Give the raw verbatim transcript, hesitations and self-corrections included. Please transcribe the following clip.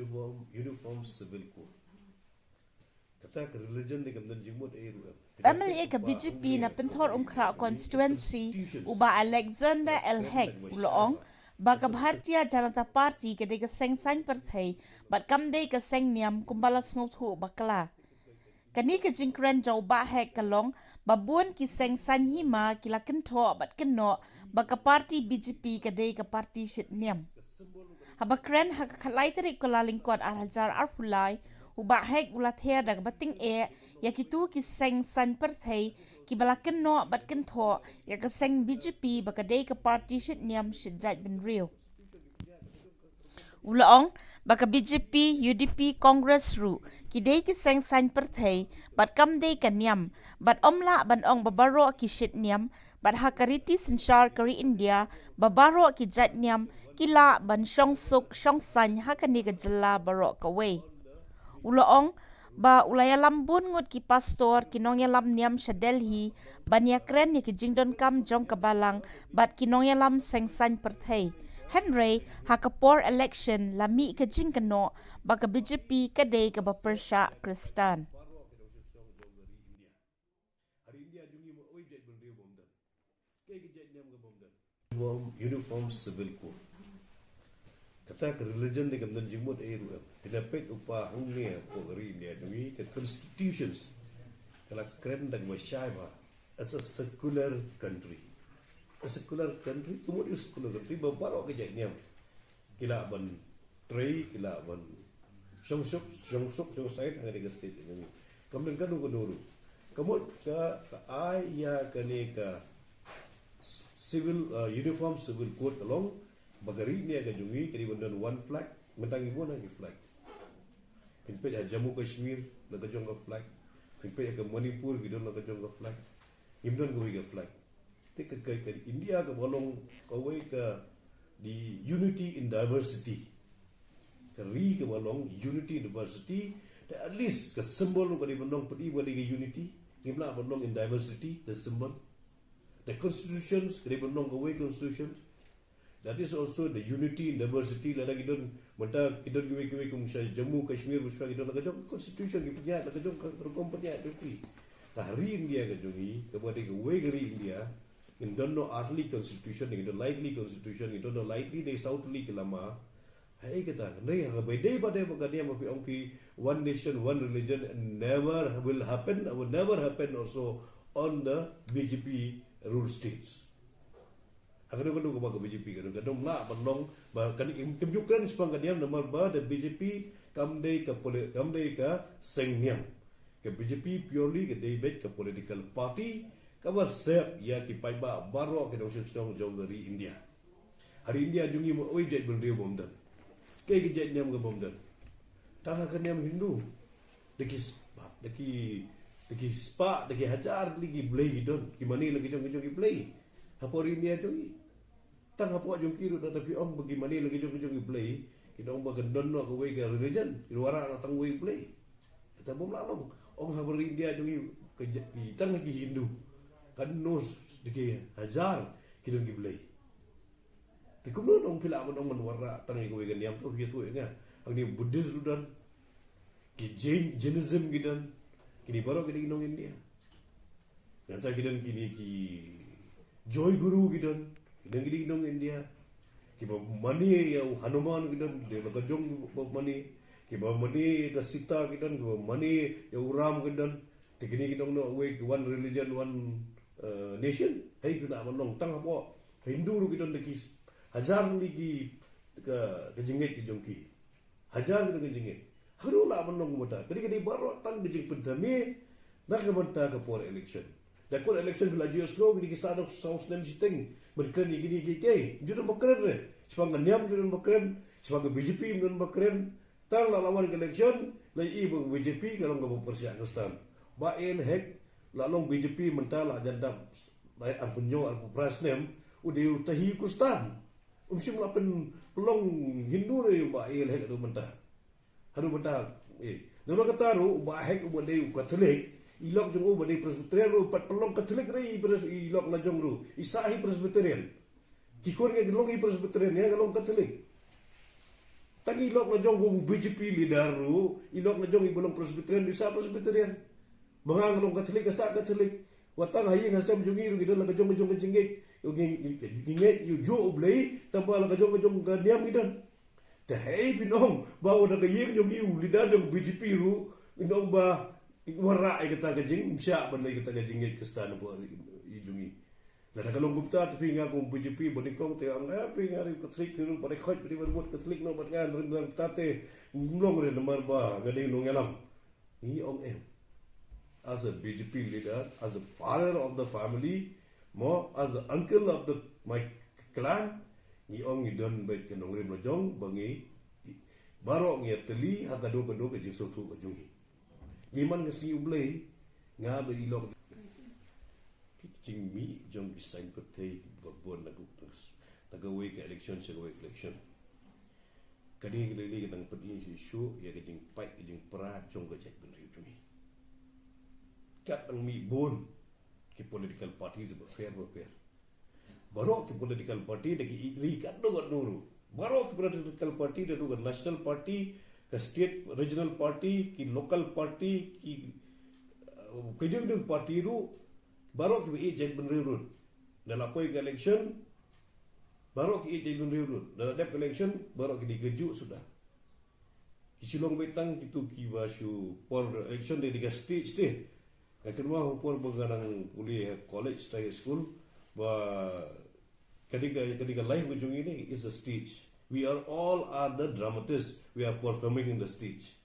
Uniform, uniform civil code. Kata ka religion ne kam don jingmut ei ruh em. M L A ka B J P na Pynthorumkhrah constituency, u Bah Alexander L Hek, u la ong ba ka Bharatiya Janata Party ka dei ka seng saiñ pyrthei bad kam dei ka seng niam kumba la sngewthuh bakla. Kane ka jingkren jong u Bah Hek ka long ba bun ki seng saiñ hima ki la kynthoh bad kynnoh ba ka party B J P ka dei ka party shit niam. Haba kren ha ka khatlai tarik Kyllalyngkot ar hajar arphew lai, u Bah Hek u la ther da kaba tyngeh ïa kitu ki seng saiñ pyrthei kiba la kynnoh bad kynthoh ïa ka seng B J P ba ka dei ka party shit niam shit jaitbynriew. U la ong ba ka B J P, U D P, Congress ruh ki dei ki seng saiñ pyrthei bad kam dei ka niam, bad ym lah ban ong ba baroh ki shit niam, bad ha ka riti synshar ka ri India ba baroh ki jait niam ki lah ban shong suk shong saiñ ha kane ka jylla baroh kawei. U la ong ba u la ïalam bun ngut ki pastor, ki nongïalam niam sha Delhi ban ïakren ïa ki jingdonkam jong ka balang bad ki nongïalam seng saiñ pyrthei. Hynrei ha ka por election la mih ka jingkynnoh ba ka B J P ka dei kaba pyrshah Khristan. Uniform, uniform civil code. Kata ka religion ne kam don jingmut ei ruh em. Phi da peit u pa hangne hapoh ka ri India jong ngi, ka constitutions ka la kren da kaba shai bha. It's a secular country. A secular country, ka mut ïa u secular country ba baroh ka jait niam ki lah ban trei, ki lah ban shong suk, shong suk, shong saiñ ha kane ka state jong ngi. Kam don kano kano ruh. Ka mut ka, ka ai ïa kane ka civil, uh, uniform civil code ka long ba ka ri India ka jong ngi ka dei ban don one flag, mynta ngi bun ki flag. Phin peit ha Jammu Kashmir la ka jong ka flag. Phin peit ha ka Manipur ki don la ka jong ka flag. Ngim don kawei ka flag. Te ka, ka, ka India kaba long kawei ka dei unity in diversity. Ka ri kaba long unity in diversity. Te at least ka symbol ruh ka dei ban long, peit ba dei ka unity. Ngim lah ban long in diversity, the symbol. The constitutions ka dei ban long kawei constitution. That is also the unity in diversity. Lada ki don, mynta ki don kiwei kiwei kum sha Jammu Kashmir, bad shuwa ki don la ka jong constitution, ki pynïaid la ka jong ka rukom pynïaid jong ki. Ka ri India ka jong ngi kaba dei kawei ka ri India, ngin don noh artylli constitution, ngin don lightly constitution, ngin don noh lightly ne saw tylli ki lama. Haei kata, hynrei haba dei ba dei ba ka niam ba phi ong phi one nation, one religion, never will happen, will never happen also on the B J P ruled states. Ha kano kano kaba ka B J P ka don, ka don lah ban long ba ka dei, kim ju kren shaphang ka niam namar ba da B J P kam dei ka poli-, kam dei ka seng niam. Ka B J P purely ka dei beit ka political party kaba sep ïa ki paidbah baroh ki nongshong shnong jong ka ri India. Ha ri India jong ngi ma oi jait bynriew bym don. Kaei ka jait niam ka bym don? Tang ha ka niam Hindu. Da ki spah, da ki, da ki spah, da ki hajar, da ki blei ki don. Ki mane la ki jong ki jong ki blei. Hapoh ri India jong ngi. Tang hapoh jong ki ruh da, da phi ong ba ki mane la ki jong ki jong ki blei. Ki ong ba kan don noh kawei ka religion. Ki wanrah noh tang wei blei. Kata bym lah long. Ong hapoh ri India jong ngi ka ja-, ki tang ki Hindu. Kan nos da ki hajar ki don ki blei. Te kumno nong phi lah ban ong ban wanrah tang ïa kawei ka niam, to phi ïathuh ïa nga. Hangne Buddhist ruh don, ki Jain, Jainism ki don, kine baroh kine ki nong India. Nangta ki don kine ki Joy Guru ki don, ki don kine ki nong India. Kiba mane ïa u Hanuman ki don, dei la ka jong ba mane. Kiba mane ïa ka Sita ki don, kiba mane ïa u Ram ki don. Te kine ki don noh wei ki one religion, one, eh, nation. Hei, ki lah ban long tang hapoh Hindu ruh ki don da ki hajar tylli ki ka, ka jingngeit ki jong ki. Hajar tylli ka jingngeit. Haduh lah ban long kumta. Ka dei, ka dei baroh tang ka jingpynthame na ka bynta ka por election. Da ka por election phi la ju ïohsngew kine ki saw, saw snem shiteng ban kren ïa kine kiei kiei. Ym ju don ba kren re. Shaphang ka niam ym ju don ba kren. Shaphang ka B J P ym don ba kren. Tang la, la wan ka election, la ïohi ba B J P ka long kaba pyrshah Khristan. Bah A L Hek, la long B J P mynta la jan dap, la arphew hynñiew, arphew phra snem, u dei uta hi u Khristan. Um shym la pynlong Hindu re u Bah A L Hek haduh mynta. Haduh mynta, eh. Namar kata ruh, u Bah Hek uba dei u Katholik, i lok jong u ba dei Presbyterian ruh, pat pynlong Katholik re i pres-, i lok la jong ruh, i sah hi Presbyterian. Ki khun ka long hi Presbyterian, ïa ka long Katholik. Tang i lok la jong u B J P leader ruh, i lok la jong i ba long Presbyterian, i sah Presbyterian. Ba nga nga long Catholic, nga sah Catholic. Wat tang ha ïing ha sem jong i ruh ngi don la ka jong ka jong ka jingngeit. Ngi, ngi, ngi ngeit ïa u juh U Blei, tang ba la ka jong ka jong ka niam ngi don. Te hei phin ong ba u na ka ïing jong i u leader jong B J P ruh, phin ong ba i wanrah ïa kata ka jingshah ban leh kata ka jingngeit Khristan ba i jong i. Lada ka long kumta te phi nga kum B J P ba nyngkong te ong, eh, phi nga ri Catholic phi ruh ba dei khot ba dei ban vote Catholic noh bad nga ri bang kumta te ym long re namar ba nga dei nongïalam. Ngi ong em. As a B J P leader, as a father of the family, mo, as the uncle of the my clan, ngi ong ngi don bad ka nongrim lajong ba ngi baroh ngi ïatylli ha kano kano ka jingsngewthuh ka jong ngi. Ngi man ka sngi U Blei, nga ba i long. Ki jingmih jong ki saiñ pyrthei kiba bun na ka, na kawei ka election sha kawei ka election. Kane ka lei lei ka nang pyni shuh shuh ïa ka jingpait ka jingpra jong ka jaitbynriew jong ngi. Kat nang mih bun ki political parties bapher bapher. Baroh ki political party da ki ïeit ri katno katno ruh. Baroh ki political party, da ruh ka national party, ka state regional party, ki local party, ki, uh, ki dei dei party ruh. Baroh kiba ïeit jaitbynriew ruh. Da la poi ka election, baroh ki ïeit jaitbynriew ruh. Da la dep ka election, baroh ki dei kajuh suda. Ki shu long beit tang kitu kiba shu por election dei dei ka stage te. Nga kynmaw ha por ba nga dang pule ha college, high school, ba ka dei ka, ka dei ka life ka jong ngi ne is a stage. We are all are the dramatists. We are performing in the stage.